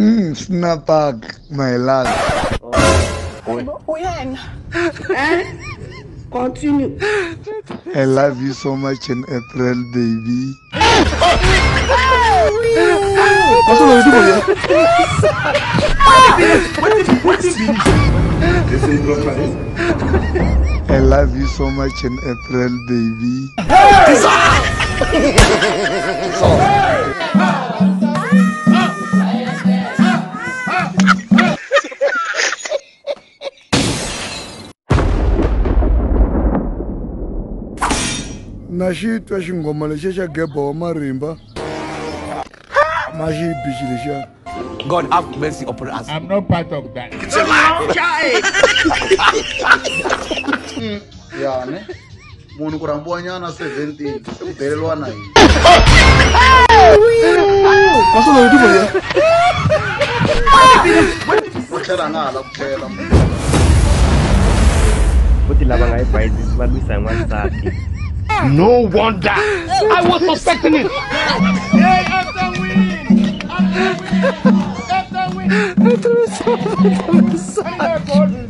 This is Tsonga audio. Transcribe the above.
Snap back, my lad. When? Continue. I love you so much in April, baby. I love you so much in April, baby. Na xi twa xinghoma lexiya xa geba wa marimba ma xi bichi lexiya. God have mercy upon us. I'm not part of that. It's a lie. Ya ne munhu ku rhambiwa nyana 17 se ku beleriwa na yini. U tlhela nga hala ku tlhela. Futhi lava nga yi bayizisi va lwisa hi n'wansati. No wonder I was suspecting it. Hey, after win, after win, after win.